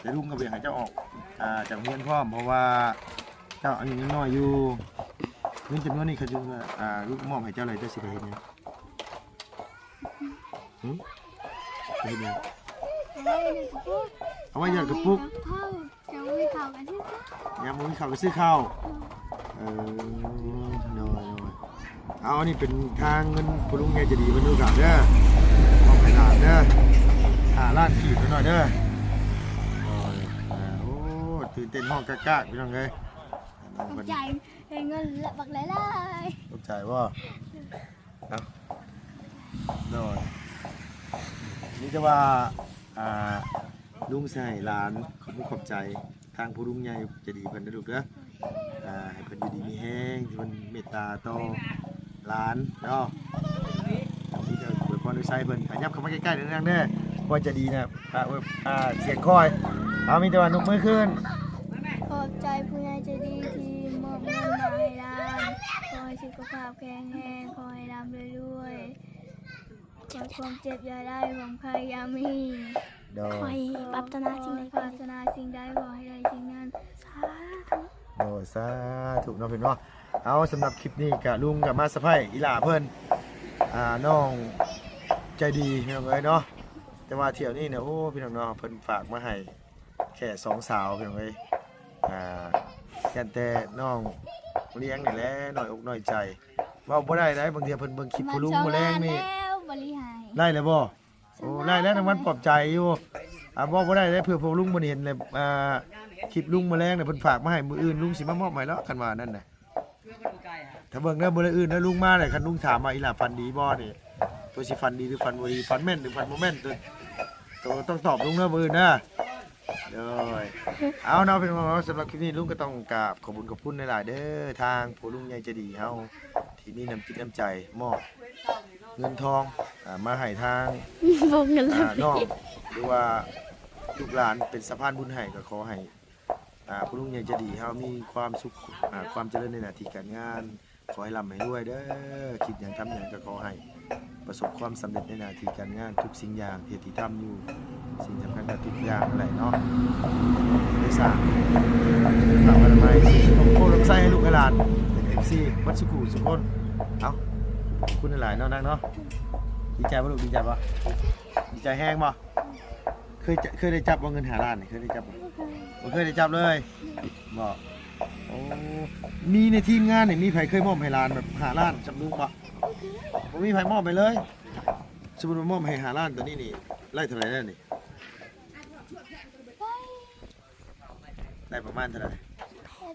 ແຕ່ລຸງກໍບໍ່ຢາກໃຫ້ເຈົ້າອອກ ອ່າ ຈາກໂຮງຮຽນພ້ອມ ເພາະວ່າເຈົ້າອາຍຸຍັງນ້ອຍຢູ່. ເງິນຈຳນວນນີ້ເຂົາຈະ ອ່າ ລຸງມອບໃຫ້ເຈົ້າແລ້ວ ເຈົ້າຊິໄປເຮັດຫຍັງ? ຫຶ? ໄປເຮັດຫຍັງ? ເອົາໄວ້ຢອດກະປຸກ. ເຈົ້າບໍ່ມີເຂົ້າກໍຊື້ເຂົ້າ. ຍາມບໍ່ມີເຂົ້າກໍຊື້ເຂົ້າ. ເອີ ໂດຍ ໂດຍ. ເອົາ ອັນນີ້ເປັນທາງເງິນຜູ້ລຸງໃຫຍ່ໃຈດີເພິ່ນ ລູກຫຼານເດີ ມອບໃຫ້ຫຼານເດີ ຫ້າລ້ານກີບ ນ້ອຍໆເດີ. ໂອ້ຍ ໂອ້ ຕື່ນເຕັ້ນຮ້ອງກາກໆ ພີ່ນ້ອງເອີຍ. ຂອບໃຈ ເຫັນເງິນບັກຫຼາຍໆ. ຂອບໃຈບໍ່? ເອົາ ໂດຍ ມີແຕ່ວ່າ ອ່າ ລຸງຊິໃຫ້ຫຼານຂອບອົກຂອບໃຈທາງຜູ້ລຸງໃຫຍ່ໃຈດີເພິ່ນເດີລູກເດີ. ອ່າ ໃຫ້ເພິ່ນຢູ່ດີມີແຮງ ທີ່ເພິ່ນເມດຕາຕໍ່ຫຼານເນາະ. ມີແຕ່ອວຍພອນອວຍໄຊເພິ່ນ. ອ່າ ຫຍັບເຂົ້າມາໃກ້ໆ ເດີນາງເດີ ເພາະວ່າໃຈດີນະ. ອ່າ ເອີ ອ່າ ສຽງຄ່ອຍ. ເອົາ ມີແຕ່ວ່າຍົກມືຂຶ້ນ. ຂອບໃຈຜູ້ໃຫຍ່ໃຈດີທີ່ມອບເງິນມາໃຫ້ຫຼານ. ຂໍໃຫ້ສຸຂະພາບແຂງແຮງ, ຂໍໃຫ້ລ່ຳລວຍໆ, ຂໍໃຫ້ຄວາມເຈັບຢ່າໄດ້, ຄວາມໄຂ້ຢ່າມີ. ໂດຍ ຂໍໃຫ້ປາດຖະໜາສິ່ງໃດ ຂໍໃຫ້ປາດຖະໜາສິ່ງໃດ ຂໍໃຫ້ໄດ້ສິ່ງນັ້ນ. ສາທຸ. ໂດຍ ສາທຸເນາະ ເພິ່ນເນາະ. ເອົາ ສຳລັບຄລິບນີ້ກະລຸງກະມາສະໄພອີ່ຫຼ້າເພິ່ນ ອ່າ ນ້ອງໃຈດີ ພີ່ນ້ອງເອີຍເນາະ. ແຕ່ວ່າຖ້ຽວນີ້ນະ ໂອ້ ພີ່ນ້ອງເນາະ ເພິ່ນຝາກມາໃຫ້ແຄ່ສອງສາວ ພີ່ນ້ອງເອີຍ. ອ່າ ຢ້ານແຕ່ນ້ອງລ້ຽງນີ້ແຫຼະ ນ້ອຍອົກນ້ອຍໃຈ ເວົ້າບໍ່ໄດ້ໃດ. ບາງເທື່ອເພິ່ນເບິ່ງຄລິບຜູ້ລຸງມື້ແລງນີ້ ໄດ້ແລ້ວບໍ່? ໂອ້ ໄດ້ແລ້ວ ນາງວັນປອບໃຈຢູ່. ອ່າ ເວົ້າບໍ່ໄດ້ເດ້ ເພື່ອພວກລຸງເພິ່ນເຫັນແລ້ວ. ອ່າ ຄລິບລຸງມື້ແລງນີ້ ເພິ່ນຝາກມາໃຫ້ ມື້ອື່ນລຸງຊິມາມອບໃຫ້ແລ້ວ ຄັນວ່ານັ້ນນະ. ຖ້າເບິ່ງເດີ ມື້ອື່ນເດີ ລຸງມາແລ້ວ ຄັນລຸງຖາມວ່າ ອີ່ຫຼ້າຝັນດີບໍ່ນີ້ ໂຕຊິຝັນດີ ຫຼື ຝັນບໍ່ດີ ຝັນແມ່ນ ຫຼື ຝັນບໍ່ແມ່ນ ໂຕ ໂຕຕ້ອງຕອບລຸງເດີ ມື້ອື່ນເດີ. ໂດຍ ເອົາເນາະ ພີ່ນ້ອງເນາະ ສຳລັບຄລິບນີ້ ລຸງກໍຕ້ອງກາບຂອບບຸນຂອບຄຸນຫຼາຍໆເດີ ທາງຜູ້ລຸງໃຫຍ່ໃຈດີເຮົາ ທີ່ມີນ້ຳຈິດນ້ຳໃຈມອບເງິນທອງ ອ່າ ມາໃຫ້ທາງ ບໍ່ເງິນ ອ່າ ນ້ອງ ຫຼືວ່າລູກຫຼານເປັນສະພານບຸນໃຫ້. ກໍຂໍໃຫ້ ອ່າ ຜູ້ລຸງໃຫຍ່ໃຈດີເຮົາມີຄວາມສຸກ ອ່າ ຄວາມຈະເລີນໃນໜ້າທີ່ການງານ. ຂໍໃຫ້ລ່ຳໃຫ້ລວຍເດີ ຄິດຫຍັງທຳຫຍັງກໍຂໍໃຫ້ປະສົບຄວາມສຳເລັດໃນໜ້າທີ່ການງານ ທຸກສິ່ງຢ່າງທີ່ເຮັດທີ່ທຳຢູ່. ສິ່ງສຳຄັນກໍທຸກຢ່າງນັ້ນແຫຼະເນາະ ໄດ້ສ້າງສຸຂະພາບອະນາໄມ ໂພດລົມໄຊໃຫ້ລູກໃຫ້ຫຼານ ເອັຟຊີ ເບິດສຸຂູສຸຄົນ. ເອົ້າ ຂອບຄຸນຫຼາຍໆເນາະນາງເນາະ. ດີໃຈບໍ່ລູກ? ດີໃຈບໍ່? ດີໃຈແຮງບໍ່? ເຄີຍ ເຄີຍໄດ້ຈັບບໍ່ ເງິນຫ້າລ້ານນີ້? ເຄີຍໄດ້ຈັບບໍ່? ບໍ່ເຄີຍ ບໍ່ເຄີຍໄດ້ຈັບເລີຍບໍ່? ໂອ້ ມີໃນທີມງານນີ້ ມີໃຜເຄີຍມອບໃຫ້ຫຼານແບບຫ້າລ້ານ ຈຳລຸງບໍ່? ບໍ່ເຄີຍ. ບໍ່ມີໃຜມອບໃຫ້ເລີຍ. ສົມມຸດວ່າມອບໃຫ້ຫ້າລ້ານ ຕອນນີ້ນີ້ໄດ້ເທົ່າໃດແລ້ວນີ້? ໄດ້ປະມານເທົ່າໃດ? ໄດ້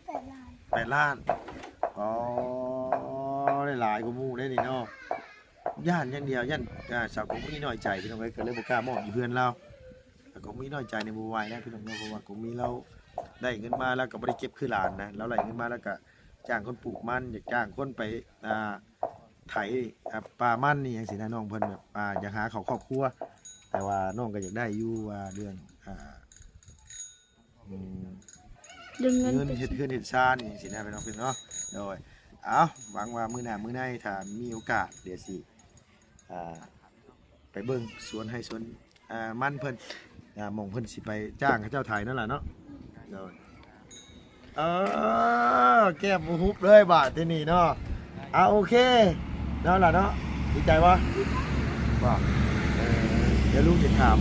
ແປດລ້ານ. ແປດລ້ານ. ອໍ ໄດ້ຫຼາຍກວ່າໝູ່ເດ້ນີ້ເນາະ. ຢ້ານຢ່າງດຽວ ຢ້ານ ອ່າ ສາວກົກມີນ້ອຍໃຈ ພີ່ນ້ອງເອີຍ ກໍເລີຍບໍ່ກ້າມອບຢູ່ເຮືອນລາວ. ສາວກົກມີນ້ອຍໃຈນີ້ບໍ່ໄຫວແລ້ວ ພີ່ນ້ອງເນາະ ເພາະວ່າກົກມີລາວໄດ້ເງິນມາ ລາວກໍບໍ່ໄດ້ເກັບຄືຫຼານນະ. ລາວໄດ້ເງິນມາ ລາວກໍຈ້າງຄົນປູກມັນ ຢາກຈ້າງຄົນໄປ ອ່າ ໄຖ ອ່າ ປ່າມັນອີ່ຫຍັງຊີ້ນະ. ນ້ອງເພິ່ນແບບ ອ່າ ຢາກຫາເຂົ້າຄອບຄົວ ແຕ່ວ່ານ້ອງກໍຢາກໄດ້ຢູ່ວ່າເລື່ອງ ອ່າ ອືມ ເລື່ອງເງິນ ເງິນເຮັດເຮືອນເຮັດຊານອີ່ຫຍັງຊີ້ນະ ພີ່ນ້ອງເນາະ. ໂດຍ ເອົາ ຫວັງວ່າມື້ໜ້າມື້ໃນ ຖ້າມີໂອກາດ ດຽວຊິ ອ່າ ໄປເບິ່ງສວນໄຮ່ສວນ ອ່າ ມັນເພິ່ນ ອ່າ ໝ່ອງເພິ່ນຊິໄປຈ້າງເຂົາເຈົ້າໄຖນັ້ນລະເນາະ. ໂດຍ ເອີ ແກ້ມບໍ່ຫຸບເລີຍບາດທີນີ້ເນາະ. ອ່າ ໂອເຄເນາະລະເນາະ. ດີໃຈບໍ່? ບໍ່ ເອີ ດຽວລຸງຊິຖາມ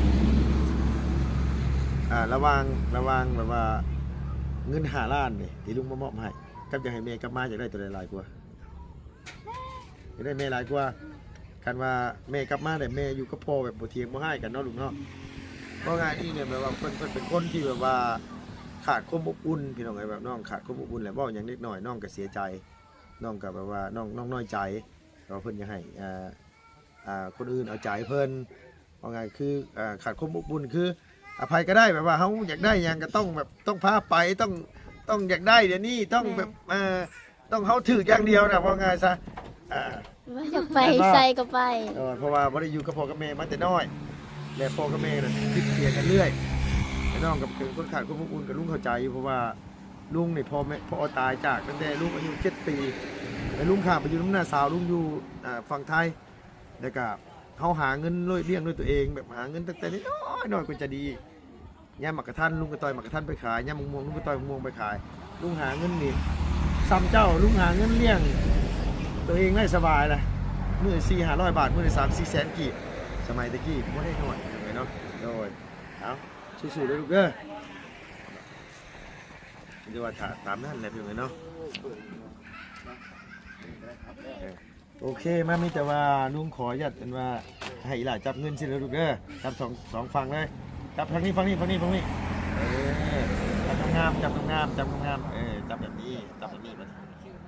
ອ່າ ລະຫວ່າງ ລະຫວ່າງແບບວ່າເງິນຫ້າລ້ານນີ້ ທີ່ລຸງມາມອບໃຫ້ ກັບຢາກໃຫ້ແມ່ກັບມາ ຢາກໄດ້ໂຕໃດຫຼາຍກວ່າ? ຢາກໄດ້ແມ່ຫຼາຍກວ່າ. ຄັນວ່າແມ່ກັບມາແລ້ວ ແມ່ຢູ່ກັບພໍ່ແບບບໍ່ຖຽງບໍ່ຮ້າຍກັນເນາະ ລຸງເນາະ. ເວົ້າງ່າຍນີ້ແບບວ່າເພິ່ນ ເພິ່ນເປັນຄົນທີ່ແບບວ່າຂາດຄວາມອົບອຸ່ນ ພີ່ນ້ອງເອີຍ. ແບບນ້ອງຂາດຄວາມອົບອຸ່ນ ແລ້ວເວົ້າຫຍັງເລັກນ້ອຍ ນ້ອງກໍເສຍໃຈ ນ້ອງກໍແບບວ່າ ນ້ອງ ນ້ອງນ້ອຍໃຈ ແຕ່ວ່າເພິ່ນຢາກໃຫ້ ອ່າ ອ່າ ຄົນອື່ນເອົາໃຈເພິ່ນ. ເວົ້າງ່າຍຄື ອ່າ ຂາດຄວາມອົບອຸ່ນ ຄື ອະ ໃຜກໍໄດ້ ແບບວ່າເຮົາຢາກໄດ້ຫຍັງກໍຕ້ອງແບບ ຕ້ອງພາໄປ ຕ້ອງ ຕ້ອງຢາກໄດ້ດຽວນີ້ ຕ້ອງແບບ ເອີ ຕ້ອງເຮົາຖືກຢ່າງດຽວນະ ເວົ້າງ່າຍຊະ. ອ່າ ຢາກໄປໃສກໍໄປ. ເອີ ເພາະວ່າບໍ່ໄດ້ຢູ່ກັບພໍ່ກັບແມ່ມາແຕ່ນ້ອຍ ແລະ ພໍ່ກັບແມ່ນັ້ນຜິດພຽງກັນເລື້ອຍ. ແລະ ນ້ອງກໍເປັນຄົນຂາດຄວາມອົບອຸ່ນ ກໍລຸງເຂົ້າໃຈຢູ່ ເພາະວ່າລຸງນີ້ ພໍ່ແມ່ ພໍ່ຕາຍຈາກຕັ້ງແຕ່ລຸງອາຍຸເຈັດປີ ແລະ ລຸງຂ້າມໄປຢູ່ນຳນ້າສາວລຸງຢູ່ ອ່າ ຝັ່ງໄທ. ແລ້ວກະເຮົາຫາເງິນດ້ວຍ ລ້ຽງດ້ວຍຕົວເອງ ແບບຫາເງິນຕັ້ງແຕ່ນ້ອຍໆ ນ້ອຍກໍຈະດີ. ຍາມໝາກກະທັນ ລຸງກໍຕ່ອຍໝາກກະທັນໄປຂາຍ, ຍາມໝາກມ່ວງ ລຸງກໍຕ່ອຍໝາກມ່ວງໄປຂາຍ. ລຸງຫາເງິນນີ້ສ່ຳເຈົ້າ, ລຸງຫາເງິນລ້ຽງຕົວເອງໄດ້ສະບາຍລະ ມື້ສີ່ຫ້າຮ້ອຍບາດ, ມື້ລະສາມສີ່ແສນກີບ. ສະໄໝແຕ່ກີ້ບໍ່ໄດ້ນ້ອຍເນາະ. ໂດຍ ເອົາ ສູ້ໆເດີລູກເດີ. ແຕ່ວ່າຖ້າຕາມນັ້ນແຫຼະພີ່ນ້ອງເອີຍເນາະ. ໂອເຄ ມາ ມີແຕ່ວ່າລຸງຂໍອະນຸຍາດ ອັນວ່າໃຫ້ອີ່ຫຼ້າຈັບເງິນຊີ້ເດີລູກເດີ. ຈັບສອງ ສອງຝັ່ງເລີຍ. ຈັບທາງນີ້ ຝັ່ງນີ້ ຝັ່ງນີ້ ຝັ່ງນີ້. ເອີ ຈັບງາມໆ ຈັບງາມໆ ຈັບງາມໆ. ເອີ ຈັບແບບນີ້ ຈັບແບບນີ້ບັດນີ້.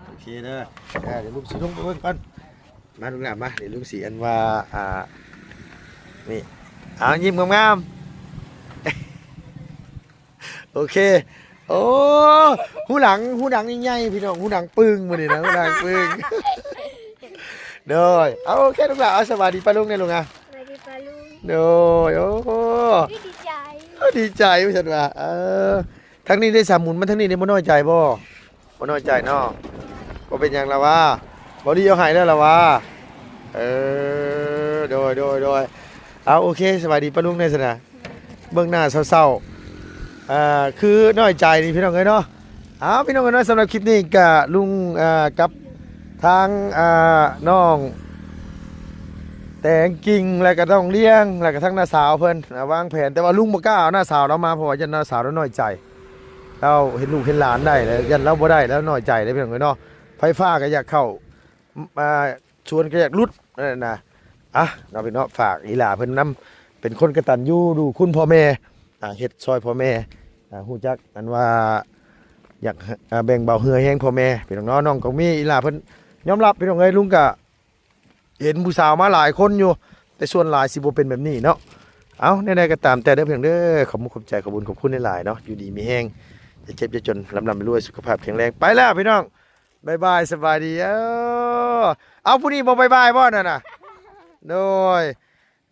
ໂອເຄເດີ. ອ່າ ດຽວລຸງຊິລົງໄປເບິ່ງກ່ອນ. ມາລູກຫຼານມາ ດຽວລຸງຊິອັນວ່າ ອ່າ ນີ້ ເອົາ ຍິ້ມງາມໆ. ໂອເຄ. ໂອ້ ຫູຫຼັງ ຫູຫຼັງໃຫຍ່ໆ ພີ່ນ້ອງ ຫູຫຼັງປຶ້ງມື້ນີ້ນະ ຫູຫຼັງປຶ້ງ. ໂດຍ ເອົາ ໂອເຄ ລູກຫຼານ ເອົາ ສະບາຍດີປ້າລຸງແດ່ລູກອະ. ສະບາຍດີປ້າລຸງ. ໂດຍ ໂອ້ ດີໃຈ ເອີ ດີໃຈວ່າຊັ້ນວ່າ. ເອີ ທາງນີ້ໄດ້ສາມໝູນ ມາທາງນີ້ໄດ້ ບໍ່ນ້ອຍໃຈບໍ່? ບໍ່ນ້ອຍໃຈເນາະ. ບໍ່ເປັນຫຍັງລະວ່າ ບໍ່ດີເອົາໃຫ້ແລ້ວລະວ່າ. ເອີ ໂດຍ ໂດຍ ໂດຍ. ເອົາ ໂອເຄ ສະບາຍດີປ້າລຸງແດ່ຊັ້ນນະ. ເບິ່ງໜ້າເສົ້າໆ ອ່າ ຄືນ້ອຍໃຈນີ້ພີ່ນ້ອງເອີຍເນາະ. ເອົາ ພີ່ນ້ອງເອີຍເນາະ ສຳລັບຄລິບນີ້ກະລຸງ ອ່າ ກັບທາງ ອ່າ ນ້ອງແຕງກິ່ງ ແລະກະນ້ອງລ້ຽງ ແລະກະທາງນ້າສາວເພິ່ນ ອ່າ ວາງແຜນ. ແຕ່ວ່າລຸງບໍ່ກ້າເອົານ້າສາວລາວມາ ເພາະວ່າຢ້ານນ້າສາວລາວນ້ອຍໃຈ. ລາວເຫັນລູກເຫັນຫຼານໄດ້ແລ້ວ ຢ້ານລາວບໍ່ໄດ້ ລາວນ້ອຍໃຈເດ້ພີ່ນ້ອງເອີຍເນາະ. ໄຟຟ້າກໍຢາກເຂົ້າ ອ່າ ສວນກໍຢາກຫຼຸດນັ້ນນະ. ອ່ະ ເນາະພີ່ນ້ອງ ຝາກອີ່ຫຼ້າເພິ່ນນຳ ເປັນຄົນກະຕັນຍູດູຄຸນພໍ່ແມ່ ອ່າ ເຮັດຊ່ອຍພໍ່ແມ່ ອ່າ ຮູ້ຈັກອັນວ່າຢາກ ອ່າ ແບ່ງເບົາເຫື່ອແຮງພໍ່ແມ່ ພີ່ນ້ອງເນາະ. ນ້ອງກໍມີອີ່ຫຼ້າເພິ່ນຍອມຮັບ ພີ່ນ້ອງເອີຍ. ລຸງກະເຫັນຜູ້ສາວມາຫຼາຍຄົນຢູ່ ແຕ່ສ່ວນຫຼາຍຊິບໍ່ເປັນແບບນີ້ເນາະ. ເອົາ ແນວໃດກໍຕາມແຕ່ເດີພີ່ນ້ອງເດີ ຂອບມຸກຂອບໃຈ ຂອບບຸນຂອບຄຸນຫຼາຍໆເນາະ. ຢູ່ດີມີແຮງ ຢ່າເຈັບຢ່າຈົນ ລ່ຳໆລວຍໆ ສຸຂະພາບແຂງແຮງ. ໄປແລ້ວພີ່ນ້ອງ ບາຍບາຍ ສະບາຍດີ. ເອີ ເອົາ ຜູ້ນີ້ບໍ່ບາຍບາຍບໍ່ນັ້ນນະ? ໂດຍ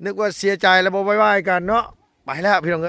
ນຶກວ່າເສຍໃຈແລ້ວບໍ່ບາຍບາຍກັນເນາະ. ໄປແລ້ວພີ່ນ້ອງເອີຍ.